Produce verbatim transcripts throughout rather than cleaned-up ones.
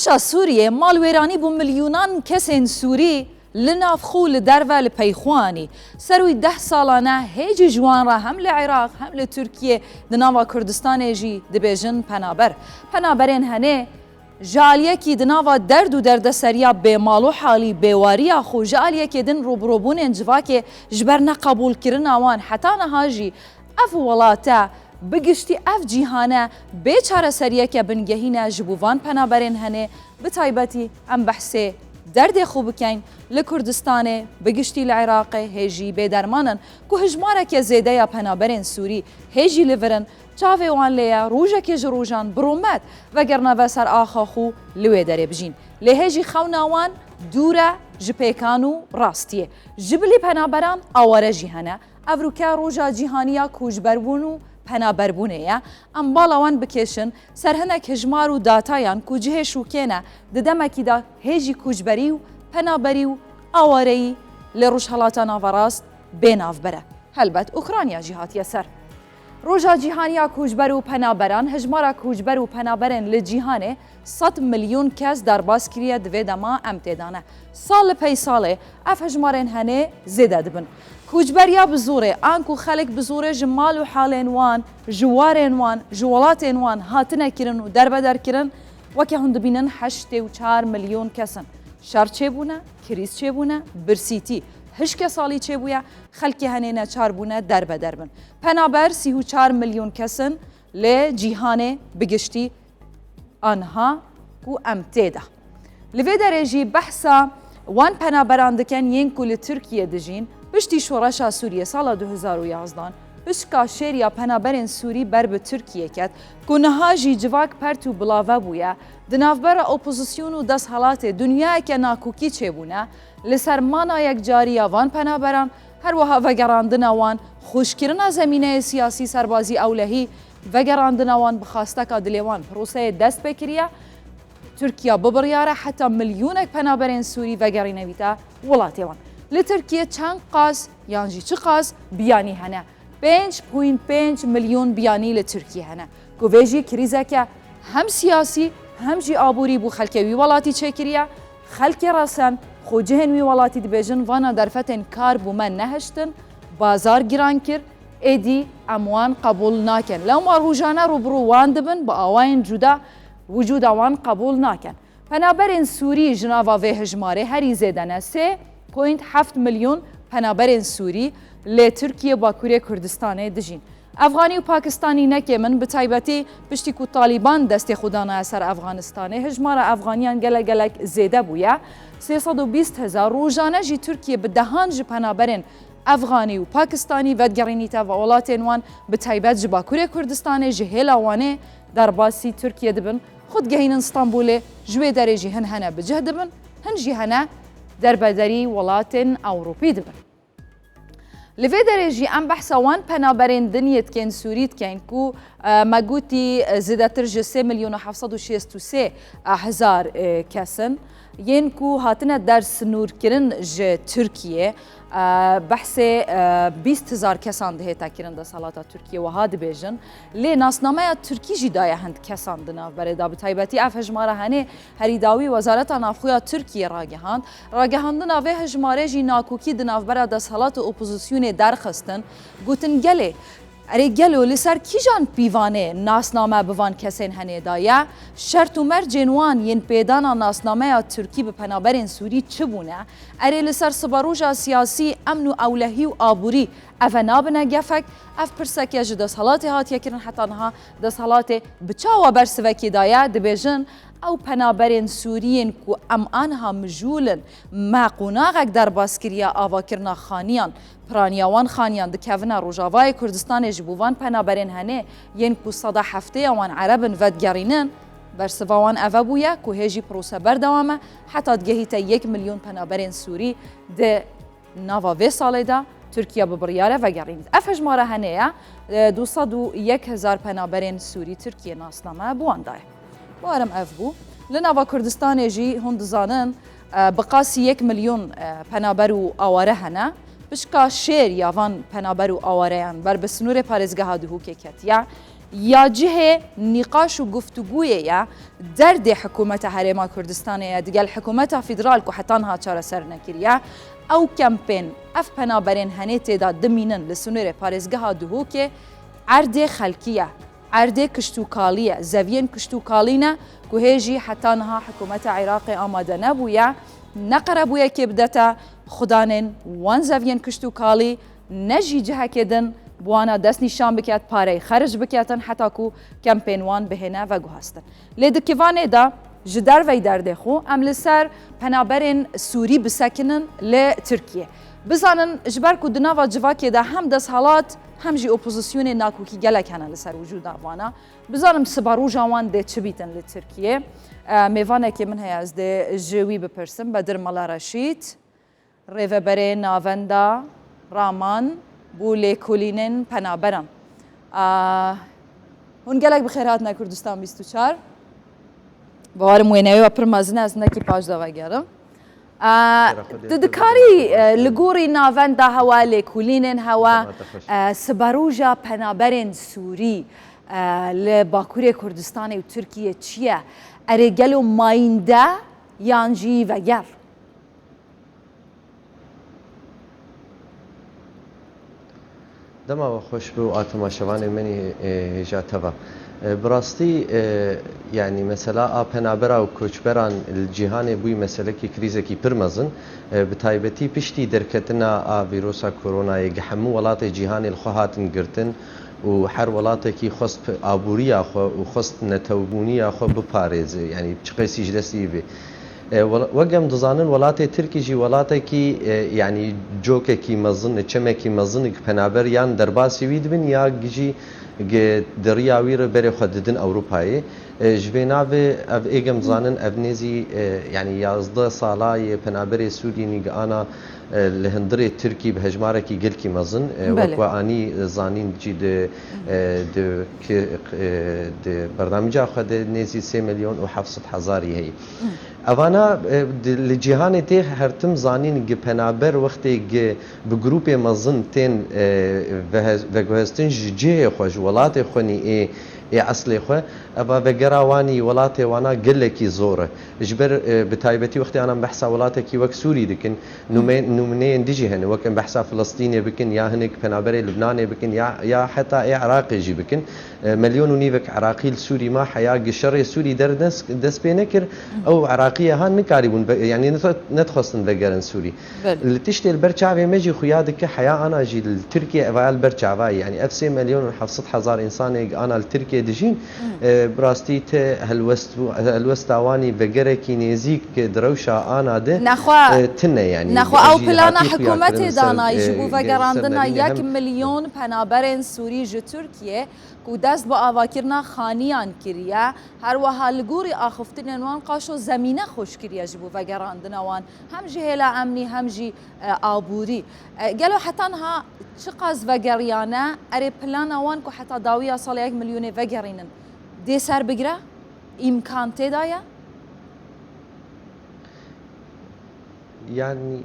Şa Sûriyê malwêranî bû milyûnan kesên Sûrî li nav xwe û li derve li pey xwe anî. Ser wî deh salane hê jî ji wan re hem li Iraq hem li Tirkiye di nava Kurdistanê jî dibêjin penaber. Penaberên henê ji aliyekî di nava derd û derdeseriya bêmal û halî bêwariya xwe ji aliyekê din rûbirûbûnên civakê ji ber neqebûlkirina wan heta niha jî ev welate bi giştî ev cîhane bê çareseriyeke bingehîn e ji bo van penaberên henê, bi taybetî em behsê derdê xwe bikeyn li Kurdistanê, bi giştî li Iraqê hê jî bêderman in ku hijmareke zêde ya penaberên Sûrî hê jî li vir in, çavê wan lê ye rojekê ji rojan bi rûmet vegerine ve ser axa xwe li wê derê bijîn. Lê hê jî xewna wan dûr e ji pêkan û rastiyê. Ji bilî penaberan aware jî hene. Evroke roja cîhanî ya koçberbûn û penaberbûnê ye. Em bala wan bikêşin ser hinek hijmar û datayan ku cihê şûkê ne, di demekî de hê jî koçberî û penaberî û awareyî li Rojhelata Naverast bê navber e. Helbet Ukrayna jî hatiye ser. Roja Cîhanî ya Koçber û Penaberan, hijmara koçber û penaberên li cîhanê sed milyon kes derbas kiriye, di vê dema em tê de ne. Sal li pey salê ev hijmarên henê zêde dibin. Koçberiya bi zorê, anku xelk bi zorê ji mal û halên wan, ji warên wan, ji welatên wan hatine kirin û derbeder kirin, weke hûn dibînin heştê û çar milyon kes in. Şer çêbûne, krîz çêbûne, birsîtî, hişke salî çêbûye, xelkê henê neçar bûne derbeder bin. Penaber sî û çar milyon kes in li cîhanê bi giştî. Anha ku em tê de. Li vê derê jî behsa wan penaberan dikin yên ku li Tirkiye dijîn, piştî şoreşa Sûriyê sala du hezar û yazdan, pişka şêriya penaberên Sûrî ber bi Tirkiye ket, ku niha jî civak pert û bilave bûye, di navbera opozîsyon û desthilatê dinyayeke nakokî çêbûne, li ser mana yekcarî ya van penaberan, her wiha vegerandina wan, xweşkirina zemîneyê siyasî, serbazî, ewlehî, vegerandina wan bi xwesteka dilê wan proseyê dest pê kiriye. Tirkiye bi biryar e heta milyonek penaberên Sûrî vegerînevîte welatê wan. Li Tirkiye çend qas yan jî çiqas biyanî hene? Pênc point pênc milyon biyanî li Tirkiye hene, ku vê jî krîzeke hem siyasî hem jî aborî bo xelkê wî welatî çêkiriye. Xelkê resen xwe cihên wî welatî dibêjin, vana derfetên kar bo me nehiştin, bazar giran kir, êdî em wan qebûl nakin. Lewma rojane rûbirû wan dibin, bi awayên cuda wicûda wan qebûl nakin. Penaberên Sûrî ji nava vê hijmarê herî zêde ne, sê point heft milyon penaberên Sûrî li Tirkiye, Bakurê Kurdistanê dijîn. Efxanî û Pakistanî ne kêm in, bi taybetî piştî ku Talîban destê xwe danaye ser Efxanistanê, hijmara Efxaniyan gelek gelek zêde bûye. Sê sed û bîst hezar rojane jî Tirkiye bi dehan ji penaberên Efxanî û Pakistanî vedigerînîte ve welatên wan, bi taybet ji Bakurê Kurdistanê, ji hêla Wanê derbasî Tirkiye dibin. Xwe digehînin Stenbolê, ji wê derê jî hin hene bi cih dibin, hin jî hene derbederî welatên Ewropî dibin. Li vê derê jî em behsa wan penaberên din yê dikên Sûrî dikeyn ku, e, me gotî, e, zêdetir ji sê milyon û heft sed û şêst û sê hezar, e, kes in, yên ku hatine dersinûrkirin ji Tirkiye. E, behsê, e, bîst hezar kesan dihête kirin, desthelata Tirkiye wiha dibêjin. Lê nasnameya Tirkî jî daye hind kesan di navberê de. Bi taybetî ev hejmara henê herî dawî Wezareta Navxwe ya Tirkiye ragihand. Ragihandina vê hejmarê jî nakokî di navbera desthilat û opozisyonê derxistin. Gotin, gelê, erê gelo li ser kîjan pîvanê nasname bi van kesên henê daye? Şert û mercên wan yên pêdana nasnameya Tirkî bi penaberên Sûrî çi bûne? Erê li ser siberoja siyasî, emn û ewlehî û aborî eve nabine gefek? Ev pirseke ji desthilatê hatiye kirin, heta niha desthilatê bi çawa bersivekê daye? Dibêjin, ew penaberên Sûriyên ku em aniha mijûl in, me qonaxek derbas kiriye avakirina xaniyan, piraniya wan xaniyan dikevine Rojavayê Kurdistanê ji bo van penaberên henê yên ku seda heftê ya wan Ereb in vedigerînin. Bersiva wan eve bûye ku hê jî prose berdewam e heta digehîte yek milyon penaberên Sûrî di nava vê salê de Tirkiye bi biryar e vegerînît. Ev hejmara henê ye, e, du sed û yek hezar penaberên Sûrî Tirkiye nasname bi wan daye. Bawerim ev bû. Li nava Kurdistanê jî hûn dizanin, e, bi qasî yek milyon, e, penaber û aware hene. Pişka şêr ya van penaber û awareyan ber bi sinûrê parêzgeha Duhokê ketiye. ya cihê nîqaş û guftugûyê ye, derdê hikûmeta Herêma Kurdistanê ye, digel hikûmeta federal ku heta niha çareser nekiriye. Ew kempên, ev penaberên henê tê de dimînin li sinûrê parêzgeha Duhokê erdê xelkî ye, erdê kiştûkalî ye, zeviyên kiştûkalî ne ku hê jî heta niha hikûmeta Iraqê amade nebûye, ne qerebûyekê bidete xudanên wan zeviyên kiştûkalî, ne jî cihekê din bi wana destnîşan biket, pareyê xerc biketin heta ku kempên wan bihêne veguhastin. Lê di kivanê de ji dervey derdê xwe em li ser penaberên Sûrî bisekinin li Tirkiyê. Bizanin ji ber ku di nava civakê de hem desthilat hem jî opozisyonê nakokî gelek hene li ser wicûda vana. Bizanim siberoja wan dê çi bîtin li Tirkiyê. E, mêvanekê min heye, ez dê ji wî bipirsim, Bedir Mela Reşîd. Rêveberê Navenda Raman bû lêkolînên penaberan. A, hûn gelek bi xêr hatine Kurdistan bîst û çar. Bawerim wêneyê we pir mezin e, ez hinekî paş de vegerim. A, tu dikarî, e, li gorî navenda hewa, lêkolînên hewa, e, siberoja penaberên Sûrî, e, li Bakurê Kurdistanê û Tirkiyê çi ye? Erê gelo mayînde yan jî veger? Dema we xweş be û a temaşevanê min ê, ê, hêja teva. E, bi rastî, e, yanî mesela a penabera û koçberan li cîhanê bûyî meselekî krîzekî pir mezin. E, bi taybetî piştî derketina a vîrosa koronayê gi hemû welatê cîhanê li xwe hatin girtin û her welatekî xwest p-, aboriya xwe û xwest netewbûniya xwe biparêze. Yanî çiqasî ji destî vê. E, wel-, wek em dizanin, welatê Tirkî jî welatekî, e, yanî cokekî mezin, çemekî mezin, penaber yan derbasî wî dibin ya jî gi-, di riya wî re berê xwe didin Ewropayê. E, ji vê navê ev êgem dizanin, ev nêzî, e, yanî yazdeh sala yê penaberê Sûrî nî gi ana, e, li hundirê Tirkî bi hejmarekî gelkî mezin. E, wek we anî, e, zanîn jî di, e, di ki-, e, di bernamîca xwe de nêzî sê milyon û heft sed hezarî heye. Evana, e, di, li cîhanê tê her tim zanîn gi penaber wextê gi bi grûpê mezin tên, e, vehe-, veguhestin ji cihê xwe, ji welatê xwe nî ê, ê eslê xwe, eva vegera wanî welatê wana gelekî zor e. Ji ber, e, bi taybetî wextê anan behsa welatekî wek Sûrî dikin, nûme-, nûmûneyên dijî hene, wek em behsa Filistînê bikin, ya hinek penaberê Libnanê bikin, ya, ya heta ê Iraqê jî bikin. E, milyon û nîvek Iraqî li Sûrî ma heya gi şerê Sûrî der dest, dest pê nekir, ew Iraqî ya han nikarîbûn ve, yanî ne-, nedixwestin vegerin Sûrî. Belê. Li tiştê li ber çavê me jî xuya dike heya ana jî li Tirkiye evaya li ber çavayî. Yanî ev sê milyon û heft sed hezar însanê ana li Tirkiye dijîn, e, bi rastî te helwest bû, helwesta wanî vegerekî nêzîk di rewşa ana de, Nexwe, e, tine yanî. Nexwe ew plana hikûmetê danayî ji bo vegerandina yek milyon penaberên Sûrî ji Tirkiye, ku dest bi avakirina xaniyan kiriye, her wiha li gorî axiftinên wan qaşo zemîne xweş kiriye ji bo vegerandina wan, hem ji hêla emnî hem jî, e, aborî. E, gelo heta niha çiqas vegeriyane, erê plana wan ku heta dawiya sala yek milyonê vegerînin, dê ser bigire? Îmkan tê de ye? Yanî,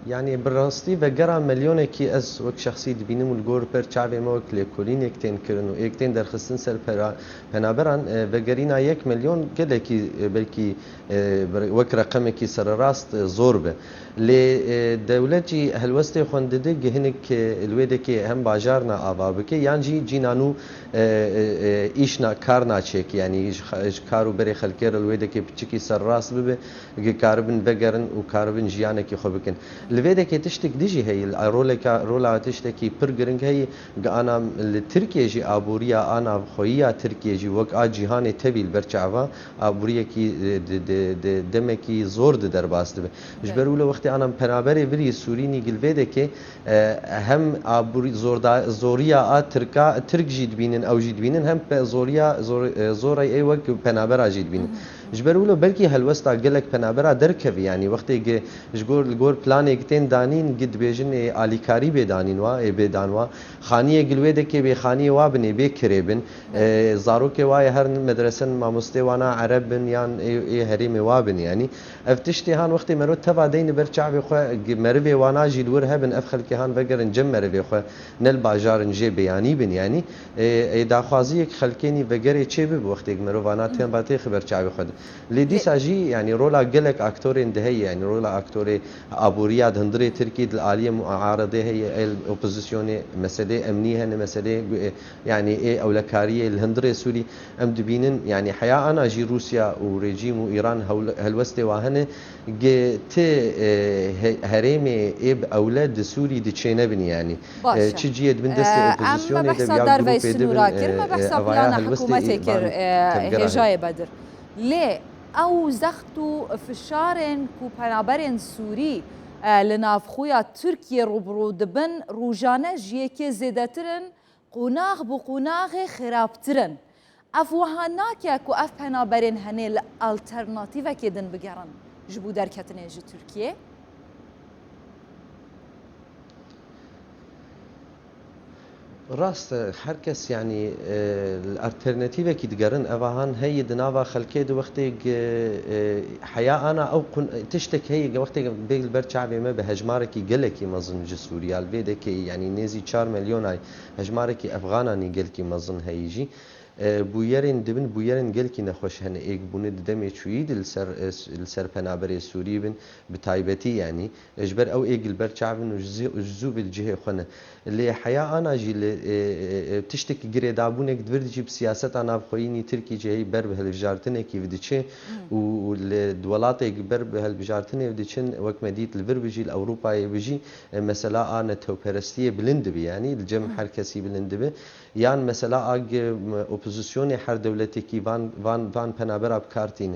yanî bi rastî vegera milyonekî ez wek şexsî dibînim û li gor ber çavê me wek lêkolînek tên kirin û êk tên derxistin ser pera-, penaberan, e, vegerîna yek milyon gelekî, e, belkî, e, bir-, wek reqemekî sererast, e, zor be. Lê, e, dewlet jî helwestê xwe dide gi hinek, e, li wê dekê hem bajarna ava bike yan jî cîna nû, e, e, e, îşna karna çêke, yanî ji xa-, ji kar û berê xelkê re li wê dekê piçikî serrast bibe. Gi karibin vegerin û karibin jiyanekî xwe bikin. Li vê dekê tiştek dijî heye, roleka, rola tiştekî pir giring heye, gi ana li Tirkiye jî aboriya a navxweyî ya Tirkiye jî wek a cîhanê tevî li ber çava aboriyekî, e, di, di, di demekî zor di derbas dibe. Ji ber wilo wextê ana penaberê virî Sûrî nî gi li vê dekê, e, hem aborî zorda-, zoriya a Tirka, Tirk jî dibînin, ew jî dibînin, hem pe-, zoriya, zor-, e, zorey ê wek penabera jî dibînin. Ji ber wilo belkî helwesta gelek penabera derkevî, yanî wextê gi ji gor, li gor planê gi tên danîn, gi dibêjin ê alîkarî bê danîn wa, ê bê dan wa. Xaniyê gi li wê dekê bê xaniyê wa bin, ê bê kirê bin. E, zarokê wa yê her medresen mamostê wana ereb bin yan ê, ê herêmê wa bin, yanî. Ev tiştê han wextê mero teva deyni ber çavê xwe, gi merivê wana jî li wir hebin, ev xelkê han vegerin cem merivê xwe, ne li bajarin jê beyanî bin, yanî. Ê, ê daxwaziyek xelkênî vegerê çê bibe wextê gi mero vana teva têxi ber çavê xwe de. Lê dîsa jî, yanî rola gelek aktorên di heye, yanî rola aktorê aboriya di hundirê Tirkî di aliyê muaredê heye, el opozisyonê, meselê emnî hene, meselê gu-, e, yanî ê ewlekariyê li hundirê Sûrî em dibînin, yanî heya ana jî Rûsya û rejîm û Îran hewl-, helwestê wa hene, gi ti, e, he-, herêmê ê bi ewle di Sûrî di çênebin, yanî. Baş e. Çi ciyê dibin destê E, em me opozisyonê de behsa ya dervey grûpê dibin, sinûra kir, e, me e, behsa evaya plana helwestê hikûmetê kir, îvan e, tevgera hene. Hêjayê Bedir. Lê ew zext û fişarên ku penaberên Sûrî, e, li navxweya Tirkiyê rûbirû dibin, rojane ji yekê zêdetir in, qonax bi qonaxê xirabtir in. Ev wiha nake ku ev penaberên henê li alternatîvekê din bigerin ji bo derketinê ji Tirkiyê? Rast e, her kes, yanî, e, li alternatîvekî digerin. Eva han heye di nava xelkê de wextê gi, e, heya ana ew qun-, tiştek heye gi wextê bê li ber çavê me bi hejmarekî gelekî mezin ji Sûriya li vê dekê, yanî nêzî çar milyonay hejmarekî Efxananî gelkî mezin heye jî. E, bûyerên dibin, bûyerên gelkî nexweş hene. Êk bûne di demê çûyî de li ser, e, s-, li ser penaberê Sûrî bin, bi taybetî, yanî, e, ji ber ew êk li ber çav in û ji zî-, ji zû ve li cihê xwe ne. Lê heya ana jî li, e, e, e, tiştekî girêdabûnek di vir de jî bi siyaseta navxweyînî Tirkî jî hey ber bi hilbijartinekî ve diçe û, û li di welatê ber bi hilbijartinê ve diçin, wek me dît li vir bijî, li Ewropayê bijî, e, mesela a netewperestiyê bilind dibe, yanî li cem her kesî bilind dibe. Yan mesela a gi, m, opozisyonê her dewletekî van, van, van penabera bi kar tîne.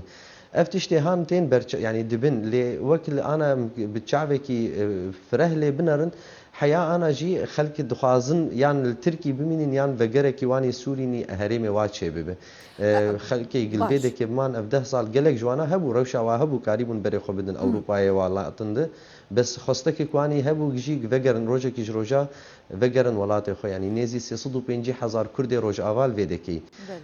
Ev tiştê han tên berça-, yanî dibin, lê wek li ana em bi çavekî, e, fireh lê binerin, heya ana jî xelk dixwazin yan li Tirkî bimînin yan vegerekî wanî Sûrînî herêmê wa çêbibe. E, E, xelkê gi li vê baş. Dekê biman ev deh sal gelek ji wana hebû, rewşa wa hebû, karîbûn berê xwe bidin Ewropayê walatin de. Bes xwestekek wanî hebû jî vegerin rojekî ji roja vegerin welatê xwe, yanî nêzî sê sed û pêncî hezar Kurdê Rojava li vê dekê.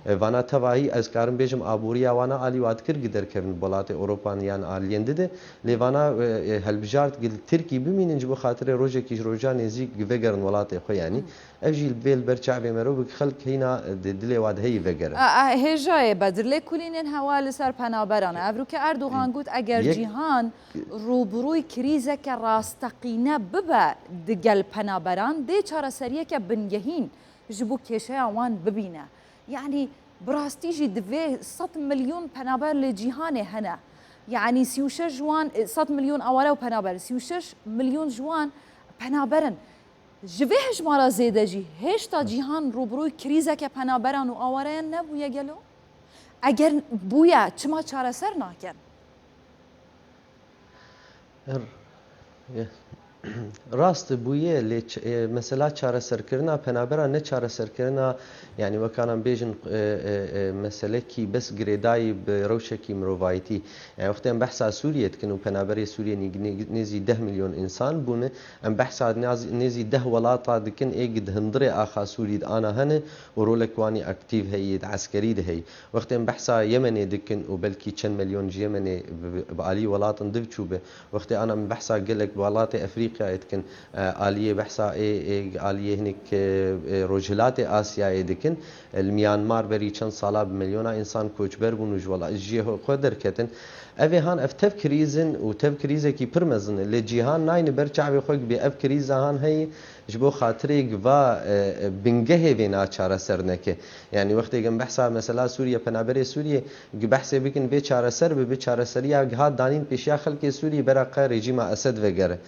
Belê. E, vana tevahî ez karim bêjim aboriya wana alî wa dikir gi derkevin welatê Ewropan yan aliyên dide. Lê vana, e, e, helbijart gi li Tirkî bimînin ji bo xatirê rojekî ji roja nêzîk gi vegerin welatê xwe, yanî. Ev jî li vê li ber çavê mero bi xelk heyna, e, di dilê wa de heyî vegere. A, a, hêjayê Bedir, lê kulînên hewa li ser penaberan e. Evroke Erdogan got, eger Yek- cîhan rûbirûyî krîzeke rasteqîne bibe digel penaberan, dê çareseriyeke bingehîn ji bo kêşeya wan bibîne. Yanî bi rastî jî divê sed milyon penaber li cîhanê hene. Yanî sî û şeş ji wan, sed milyon aware û penaber, sî û şeş milyon ji wan penaber in. Ji vê hejmara zêde jî hêşta cîhan rûbirûyî krîzeke penaberan û awareyan nebûye gelo? Eger bûye, çima çareser nakin? Er-, ye-, rast bûye, lê ç-, e, mesela çareserkirina penabera ne çareserkirina, yanî wek ana bêjin, e, e, e, meselekî bes girêdayî bi rewşekî mirovayîtî. Yanî wextê em behsa Sûriyê dikin û penaberê Sûriyê nî-, nî-, nêzî deh milyon însan bûne, em behsa naz-, nêzî deh welata dikin ê gi di hundirê axa Sûrî de ana hene û rolek wanî aktîf heye, di eskerî de heye. Wextê em behsa Yemenê dikin û belkî çend milyon ji Yemenê bi, bi, bi alî welatin div çûbe. Wextê ana em behsa gelek welatê Efrîqyayê dikin, e, aliyê behsa ê, ê, aliyê hinek, e, e, Rojhilatê Asyayê dikin. E, li Myanmar berî çend sala bi milyona însan koçber bûn û ji wela-, ji cihê xwe derketin. Ev ê han ev tev krîz in û tev krîzekî pir mezin e. Lê cîhan nayne ber çavê xwe bê ev krîza han heye. Ji bo xatirê gi va, e, e, bingehê vê naçareser neke. Yanî wextê em behsa mesela Sûriye, penaberê Sûriye, gi behsê bikin vê çareser bibe, çareseriya gihat danîn pêşiya xelkê Sûriye bera qe rejîma Esed vegere.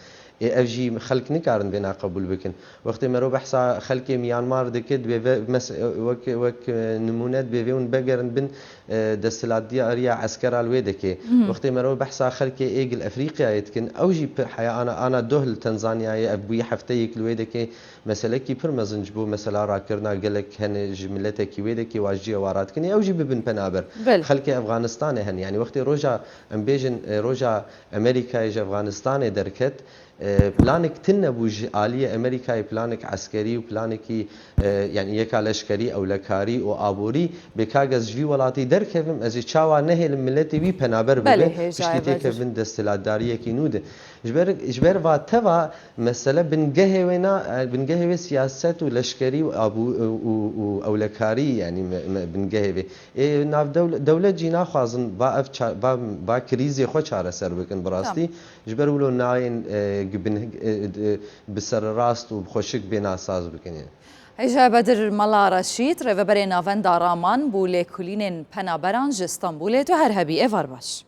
Ê ev jî xelk nikarin vêna qebûl bikin. Wextê mero behsa xelkê Myanmar dike, divê ve, mes-, wek, wek, e, nimûne divê vê hûn begerin bin, e, desthilatdariya eskera li wê dike. Wextê merov behsa xelkê ê gil Efrîqyayê dikin, ew jî pir heya ana, ana doh li Tanzanyayê, ev bûyî hefteyek li wê dike. Meselekî pir mezin ji bo mesela rakirina gelek hene ji miletekî wê dike, wa ji cihê wa radikin, ew jî bibin penaber. Belê. Xelkê Efganistanê hene. Yanî wextê roja, em bêjin, e, roja Amerîkayê ji Efganistanê derket, e, planek tune bû ji aliyê Amerîkayê, planek eskerî û planekî, e, yanî yeka leşkerî, ewlekarî û aborî, bê ka kes ji vî welatî derkevim, ez ê çawa nehêlim miletê wî penaber bibe, Belê, hêjayê piştî Bedir. Têkevin desthilatdariyekî nû de. Ji ber, ji ber va teva mesele bingehê wê na, e, bingehê wê siyaset û leşkerî û abû-, û, û, û ewlekarî, yanî me, me, bingehê wê. Ê, nav dewl-, dewlet jî naxwazin va ev ça-, va, va krîzê xwe çareser bikin bi rastî. Tamam. Ji ber wilo nayên, e, gi bin-, e, e, bi sererast û bi xweşik bê nasaz bikin. Hêja Bedir Mela Reşîd, rêveberê Navenda Raman, bû lêkolînên penaberan ji Stenbolê. Tu her hebî, êvar baş.